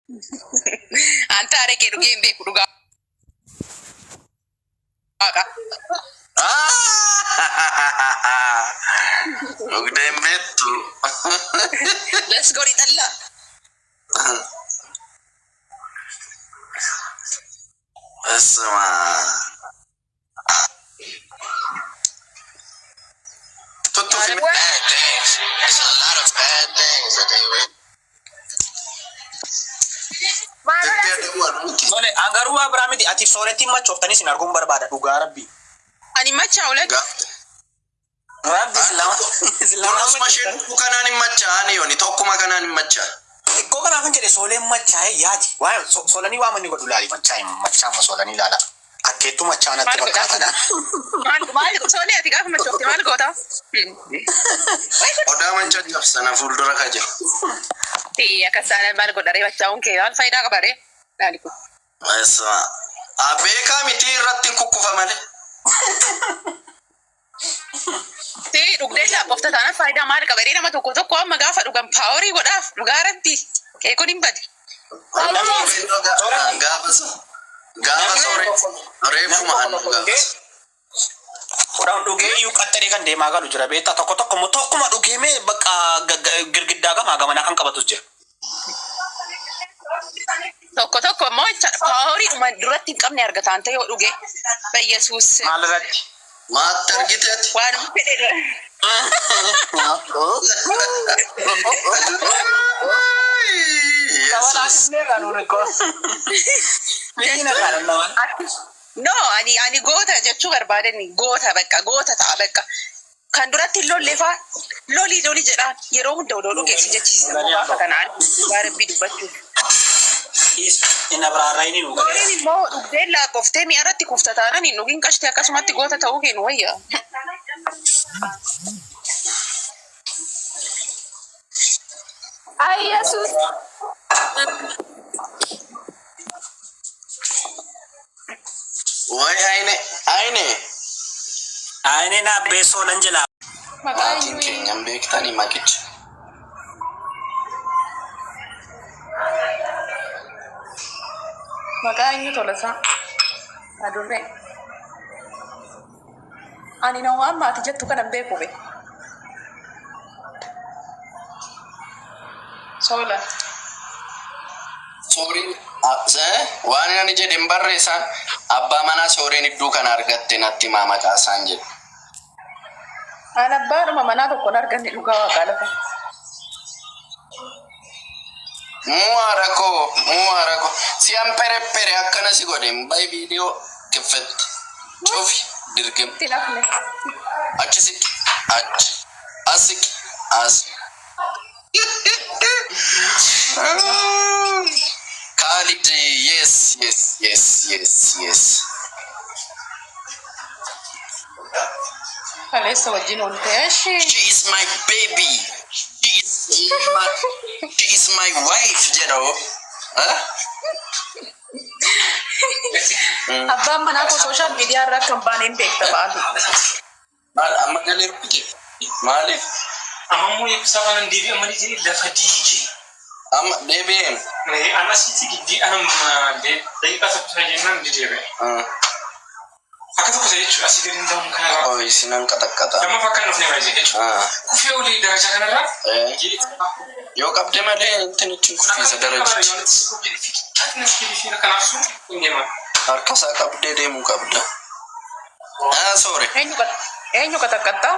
Anta araqee dhugee hin beeku dhugaa. Waaqa. Dhugdee hin beektu. Let's go dhallaa. Asuma. Tuttufi. Bad things. It's a lot of bad things that they will. Jettee aduu miti. Tole, an garuu waa biraa miti. Ati soorettiin machooftanii sin arguun barbaada dhugaa rabbi. Ani machaa'u lakki. Gaafte. Rabbi si lama Kunis masheen dhuguu kanaan hin machaa'ani yooni tokkuma kanaan hin machaa'an. Xiqqoo kanaaf hin jedhe sooleen machaa'ee yaadi. Waa soolanii waa manni godhu laali machaa'e machaa'ama soolanii ilaala. Akkeettuu machaa'aa natti Maal godhaa? fakkaatadha. Maal maal soolee ati gaafa machoofte maal goota? Odaa man caccabsana fuuldura ka jiru. Akkas taanaan maal godha ree machaa'uun kee maal faayidaa qaba ree? Laali kun. Asuma. Beekaa miti irratti hin kukkufa malee. Tee dhugdee laaffofta taanaan faayidaa maal qaba ree nama tokko tokko amma gaafa dhugan power godhaaf dhugaa rabbi kee kun hin badi. Gaafa gaafa soore reefuma annu gaafa. Kudhan dhugee iyyuu qaxxaree kan deemaa galu jira beektaa tokko tokko immoo tokkuma dhugee mee bakka girgiddaa gamaa gamanaa kan qabatus jira. Tokko tokko immoo power dhuma duratti hin qabne argataan ta'e yoo dhuge Yesuus Maal irratti? Maatti argiteeti? waanuma fedhe. Yesuus. No, ani goota jechuu barbaadan goota bakka goota ta'a bakka. Kan duratti hin lolle faa lolii lolii jedhaan yeroo hunda odoo dhugeessi jechisiisa gaafa kana dhugaa rabbii dubbachuuf. Inni biraarraa inni nu galee. Loliin immoo dhugdee laaqqoftee mi'a irratti kufta taanaan hin dhugin qashte akkasumatti goota ta'uu kennu wayya. Ay, Yesuus. Way ayne ayne. Ayineen abbee soolan jalaa. Maqaa Maatiin eenyu? keenyan beektanii maqicha. Maqaa eenyu Tolasaa? Adurree. Ani nama amma ati jettu kana hin beeku be. Soola. Sooriin waan ani jedhe hin barreessaan abbaa manaa sooriin iddoo kana argatte natti himaa maqaa isaan jedhe. Ani abbaadhuma manaa tokko hin arganne dhugaa waaqaa lafa. Muu koo muu haadha koo si'an pere akkana si godhe bay viidiyoo kiffetti cufi dirgim Itti nafne. achi siqi achi as siqi as. Khalid, yes. Kaleessa wajjin oolte. Eshi. She is my baby. She is my wife, jedhu. Huh? Abbaan manaa koo social media irraa akka hin baane hin beekta baatu. Maal amma galee rukute? Maaliif? Amma immoo eebbisaa faana deebi'amanii jedhee lafa diige. Amma deebi'een. An asitti giddii anam daqiiqaa tokko jennaan ni deebi'e. Akka tokko ta'e jechuudha asii gadi hin ta'uun kanarraa. Oh, isinan qaxaqqaxa. Lammaffaa akka hin dhufne baay'ee jechuudha. Kufee olii daraja kanarraa. Yoo qabde malee intinichi kufiisa darajichi. Kanaaf sun hin deeman. Harka isaa qabdee deemuu qabda. Ah, sorry. Eenyu qaxaqqaxxaa?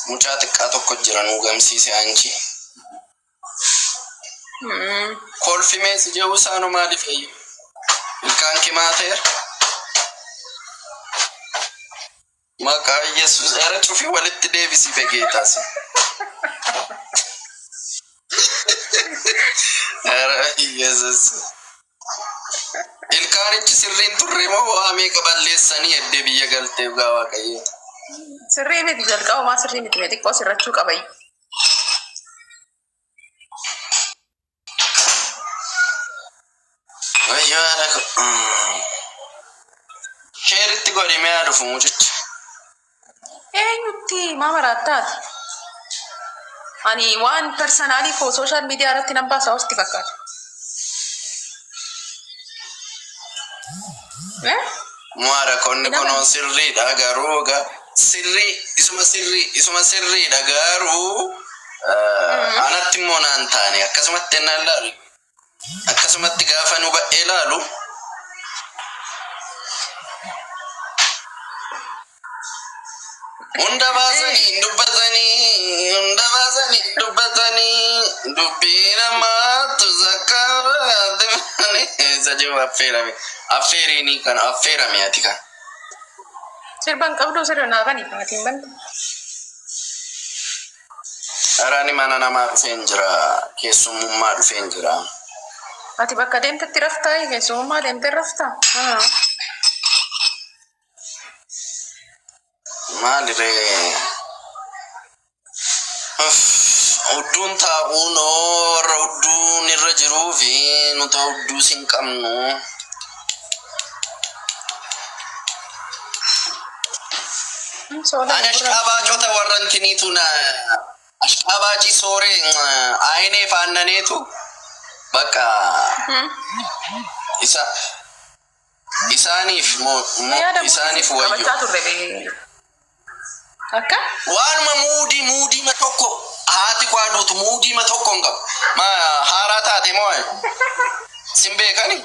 Mucaa xiqqaa tokko jira nuu gamsiise anchi. Kolfi meesi jedhu isaanu maaliif ayyu? Ilkaan kimaateera. Maqaa Yesuus era cufii walitti deebisii begeetaas. Era Yesuus. Ilkaanichi sirriin turre moo waa meeqa balleessanii eddee biyya galtee dhugaa waaqayyo. Sirrii miti jalqabumaa sirrii miti mee xiqqoo sirrachuu qabayyu. Wayyoo haadha ko. Sheeritti godhi mee haa dhufu mucichi. Eenyutti maa maraattaati? Ani waan personaalii koo sooshaal miidiyaa irratti nan baasa hosti fakkaata. Eh? Muara konni kunoon sirriidha garuu sirrii isuma sirrii isuma sirriidha garuu anatti immoo naan taane akkasumatti ennaan laalu akkasumatti gaafa nu ba'ee laalu hunda baasanii dubbatanii hunda baasanii dubbatanii dubbii namaatu zakkaaraate isa jiru affeerame affeeriinii kana affeerame ati kan. Sirban qabdu sirba naafanii maatiin banta. Araani mana namaa dhufeen jira keessummummaa dhufeen jira. Ati bakka deemtetti raftaa keessummaa deemtee raftaa? Maaliree hudduun taa'uun warra hudduun irra jiruu fi nuta hudduu sin qabnu. Ani ashqaabaacota warra intiniitu na ashqaabaacii sooree ayinee faannaneetu bakka isa isaaniif isaaniif wayyu. Akka? Waanuma muudii muudii tokko haati kwaaduutu muudii tokko hin qabu. Ma haaraa taate moo sin beekani?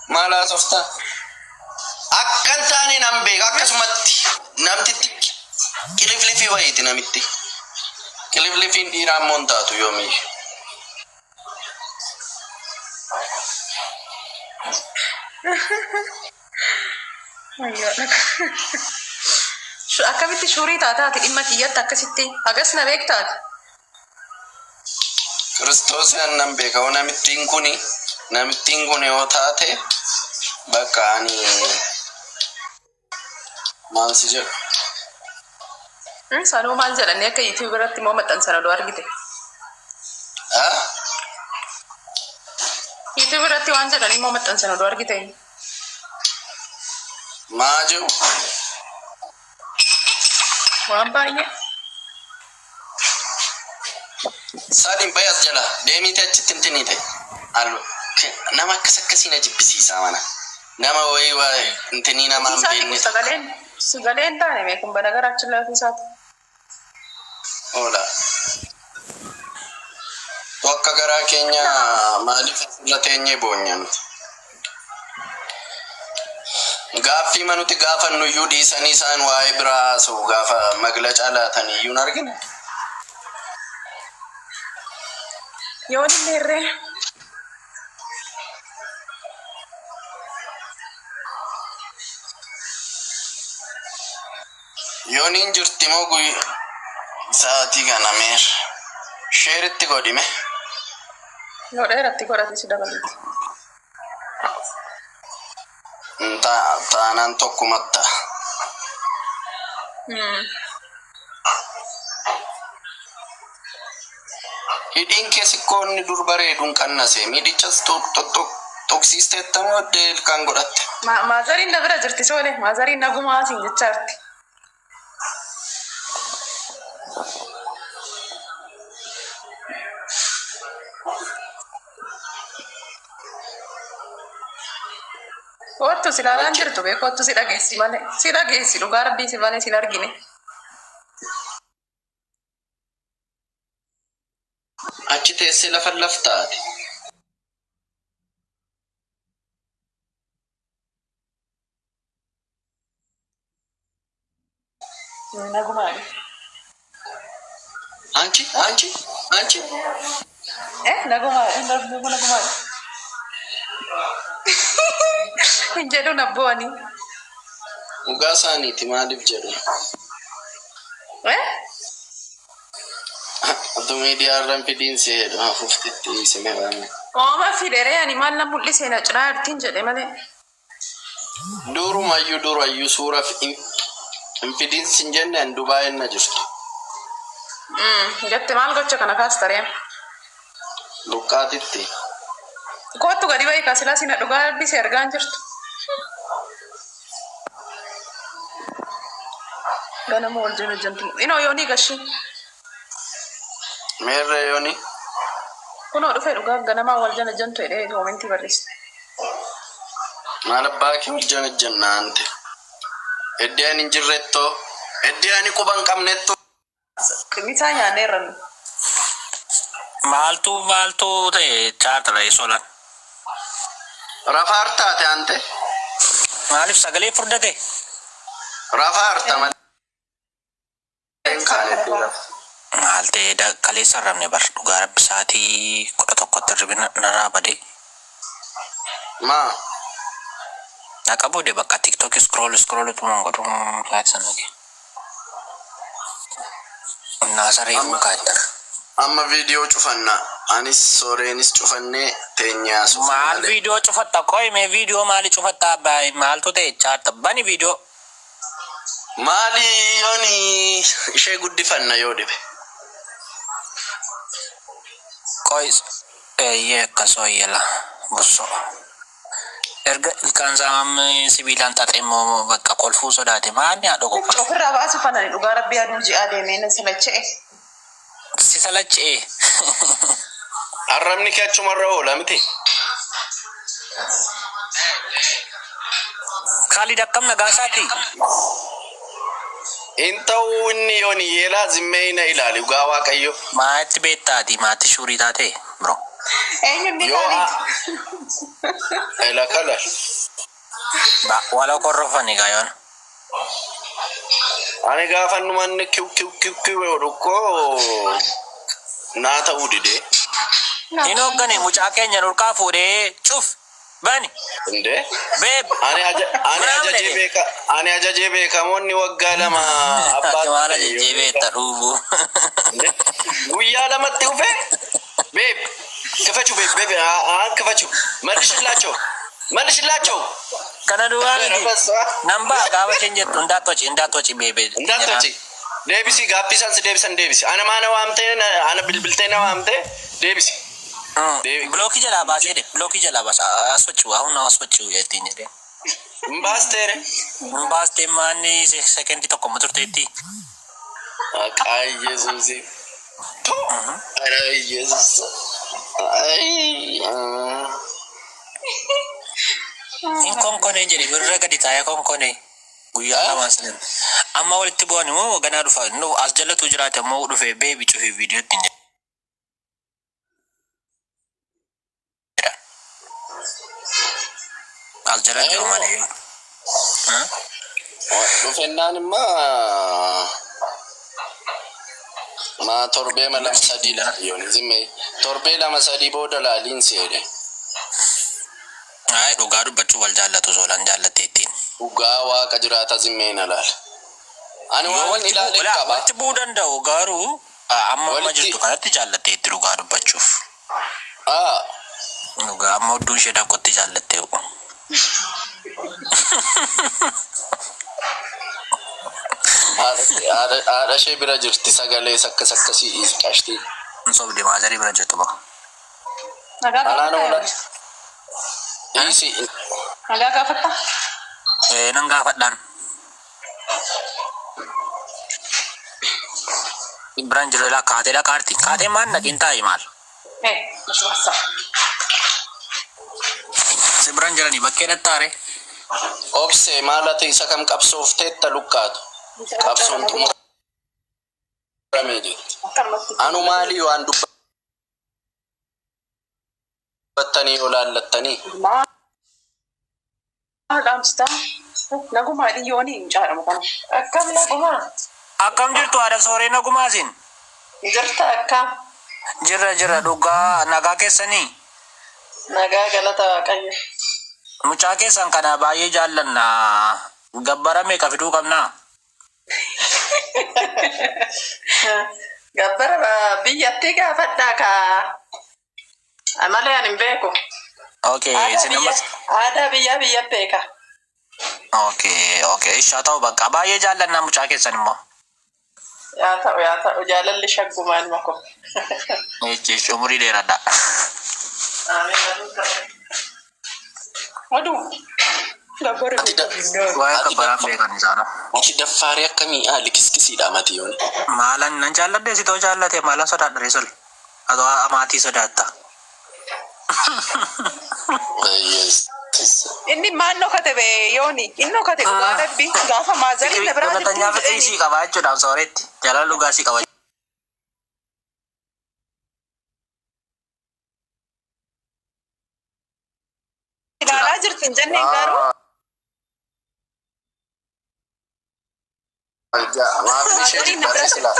Maal haasoftaa? Akkan taane nan beeka akkasumatti namtitti qiliflifii wayiiti namitti. Qiliflifiin dhiiraa immoo hin taatu yoomiyyuu. Akkamitti shuurii taataati dhimma kiyyatti akkasitti hagas na beektaati. Kiristoos nan beeka namittiin kuni namittiin kun yoo taate bakka ani maal si jedhu. Sanuu maal jedhanii akka YouTube irratti immoo maxxansan odoo argite. YouTube irratti waan jedhanii immoo maxxansan odoo argite. Maa jiru? Waan baay'ee. Saliin bayi as jala deemiite achitti hintinii ta'e. Nama akkas akkasii na jibbisiisa mana. Nama wayii waa intinii nama hin beekne. Sagaleen sagaleen taane beekun bana gara achi lafa isaati. Oola. Akka garaa keenya maaliif asirra teenyee boonya nuti? Gaaffii manuti gaafannu iyyuu dhiisanii isaan waa'ee biraa haasa'u gaafa maglacaa laatan iyyuu hin argine. Yoo illee Yooniin jirti moo guyyaa sa'aatii kana meer sheeritti godhime. Yoo dheeratti godhate si dabalati. Taanaan tokkumatta. Hidhiin kee sikkoo inni dur bareeduun qannase miidhichas tuqsiisteettamoo addee ilkaan godhatte. Maazariin na bira jirti soole maazariin nagumaa asiin jechaarti. Kottu si ilaalaan jirtu bee kottu si dhageessi malee si dhageessi dhugaa rabbii si malee sin argine. Achi teessee lafa laftaati. Nagumaa. Anchi anchi anchi. Eh nagumaa nagumaa. Hin jedhu nabbooni. Dhugaa isaaniiti maaliif jedhu? Eh? Atu miidiyaa irra hin fidiin si jedhu hafuuftitti dhiisime baame. Ooma fidheree ani maal na mul'ise na cinaa jirtiin jedhe malee. Durumayyuu durayyuu suura hin fidiin sin jenne an Dubaay na jirtu. Jette maal gocha kana kaastaree? Luqqaatitti. Kottu gadi bahi kasilaa sina dhugaa rabbii si argaa hin jirtu. Ganama wal jala jantu. Inoo yoonii gashii. Meerree yooni. Kunoo dhufee dhugaa ganamaa wal jala jantu jedhee koomentii barreesse. Maal abbaa kee wal janajjannaante. Eddee ani hin jirrettoo. Eddee ani quba hin qabnettoo. Misaa nyaanneerra nu. Maaltu maaltu ta'e chaartara solan. Rafaar taate ante. Maaliif sagalee furdate? Rafaarta malee. Hin kaane iddoo rafa. Maal ta'e kaleessa arrabne bar dhugaa rabbi sa'aatii 11tti hirribni narraa bade. Maa? Naqa boode bakka TikTok scroll scroll tumaan godhu sa'aatii sana ga'e. Naa saree kaattar. Amma viidiyoo cufanna. Anis sooreenis cufannee teenyaa Maal malee. Viidiyoo cufatta qoy mee viidiyoo maali cufatta abbaa maaltu ta'e chaarta bani viidiyoo. Maali yooni ishee guddifanna yoo dhibe. Qoy eeyyee akkasoo eeyyela bussoo. Erga ilkaan isaa sibiilaan xaxee immoo bakka kolfuu sodaate maal yaa dhoko kolfu. Ofirraa baasu fanani dhugaa rabbii aduu ji'aa deemee nan salacha'e. Si salacha'e. Arrabni kee achumarra oola miti. Kaalid akkam nagaa isaati? Hin ta'uu inni yooni yeelaa zimmee na ilaali dhugaa waaqayyo. Maatti beektaati maatti shuurii taate bro. Eenyuun ni Yoo Kaalid? Ela kala. Wala korrofani gaa yoona. Ani gaafa numanni kiw kiw kiw kiw godhu koo naa ta'uu didee. Hin hooggane mucaa keenya nurkaa fuudhee cuf bani Indee? beeb. Ani aja ani Miraam ajajee jedhe. beeka ani ajajee beekamoonni waggaa 2 abbaa Ati maal ajajee beekta dhuubu. Guyyaa lamatti dhufe beeb ክፈችው ቤብ ቤብ ክፈችው መልሽላቸው መልሽላቸው። Kana duwwaa miti. Nan ba'a gaafa isheen jettu እንዳትወጪ እንዳትወጪ beebe. እንዳትወጪ deebisi gaaffii isaan si deebisan deebisi ana maana waamtee ana bilbiltee na waamtee deebisi. Block jalaa baasee de block jalaa baasa aswachiu ahun aswachiu jettiin jedhee. Hin baasteere. Hin baastee maanni sekendii tokko ma turteetti. Maqaa Yesuusi. Ara Yesuus. Ay. Hin konkonee jedhe birra gadi taa'ee konkonee. Guyyaa lamaan sadan. Amma walitti bu'an immoo ganaa dhufa. Nu as jalatu jiraate immoo dhufee beebi cufii viidiyoo ittiin jedha. As jala jiru malee. Dhufennaan immoo maa torbee 2 3 laali yoon zimme torbee 2 3 booda laaliin si jedhe. Ay dhugaa dubbachuu wal jaallatu soolaan jaallatteettiin. Dhugaa waaqa jiraata zimmee na laala. Ani Yoo waan walitti bu'uu ilaaleen laa, qaba. Walitti bu'uu danda'u garuu amma amma jirtu kanatti jaallatteetti dhugaa dubbachuuf. Aa. Dhugaa amma hudduu ishee dakkotti jaallattee. Haadha ishee bira jirti sagalee akkas akkasii qashtii. Hin sobde maazarii bira jirtu baqa. Nagaa Anaan gaafatta? oola. Dhiisi. Nagaa gaafatta? Ee nan gaafadhaan. Biraan jiru ilaa kaateedha kaarti. Kaatee maal naqiin taa'i maal? Ee, mashwaassa. Si biraan jiranii bakkee dhattaare. Obse maal ati isa kam qabsoofteetta lukkaatu. Qabsoon xumuramee jirti. Akkanumatti. Anu maalii waan dubbattanii yoo laallattanii. Maal dhaamsitaa? Nagumaa dhiyyoonii hin caalamu kana. Akkam nagumaa? Akkam jirtu haadha sooree nagumaasin? Jirta akkam? Jirra jirra dhugaa nagaa keessanii. Nagaa galata Waaqayyo. Mucaa keessan kana baay'ee jaallanna. Gabbara meeqa fiduu qabnaa? Gabbara biyyattii gaafadhaa kaa. Malee ani hin beeku. Okay, Aadaa isin biyya ammas. Aadaa biyyaa biyya beeka. Okay, ishaa ta'u bakka baay'ee jaallannaa mucaa keessan immoo. Yaa ta'u yaa ta'u jaalalli shaggumaa ilma ko. Jechi umurii dheeradha. Amiin. Oduu. Gabbara. Ati Waa'ee gabbaraan beekan isaadha. Ati daffaarii akkamii likiskis siidha mati yoon. Maalan nan jaalladhe si too jaallate maalan sodaadha sol. Atoo maatii sodaatta. Inni maal nokate bee yooni inni nokate dhugaa rabbi gaafa maazarii na biraa Galatanya jirti fiqii sii qaba jechuudhaan sooretti. Jaalala dhugaa sii qaba. Ilaalaa jirti hin jenneen garuu Maaf ishee jibbaree silaa.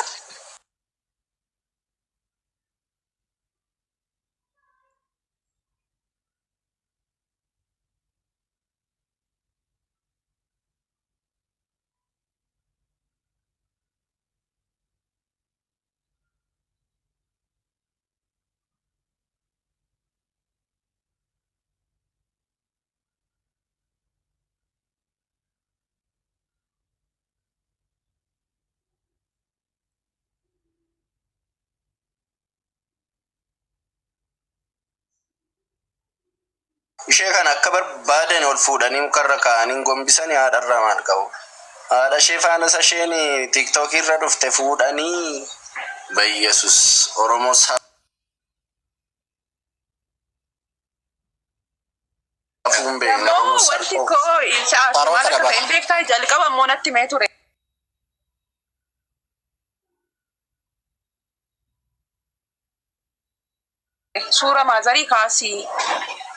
Ishee kana akka barbaadan ol fuudhanii mukarra kaa'anii gombisanii haadharraa maal qabu? Haadha ishee faana isa isheen tiiktookii irra dhufte fuudhanii Bayyesus Oromoo safuun beekna Ammoo Oromoo wanti salphoo. koo maal akka ta'e hin beektaa jalqaba ammoo natti himee ture. Suura maazarii kaasii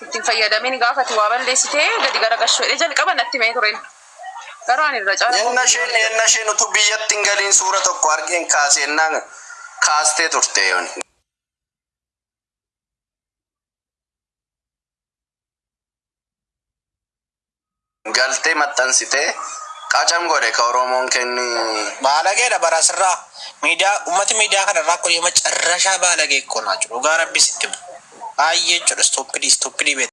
ittiin fayyadamin gaafati waa balleessitee gadi garagalchuu jedhee jalqaba natti himee ture. Garuu ani irra caala. Yenna isheen utuu biyyatti hin galiin suura tokko argeen kaase ennaan kaastee turte yoon. Galtee maxxansitee qacam godhe ka Oromoon kenni. Baalageedha bara asirraa. Miidiyaa uummati miidiyaa kanarraa kun yeroo carrashaa baalagee koo naa jiru. Dhugaa rabbi sitti himu. Baay'ee jechuudha. Stupid stupid beektu.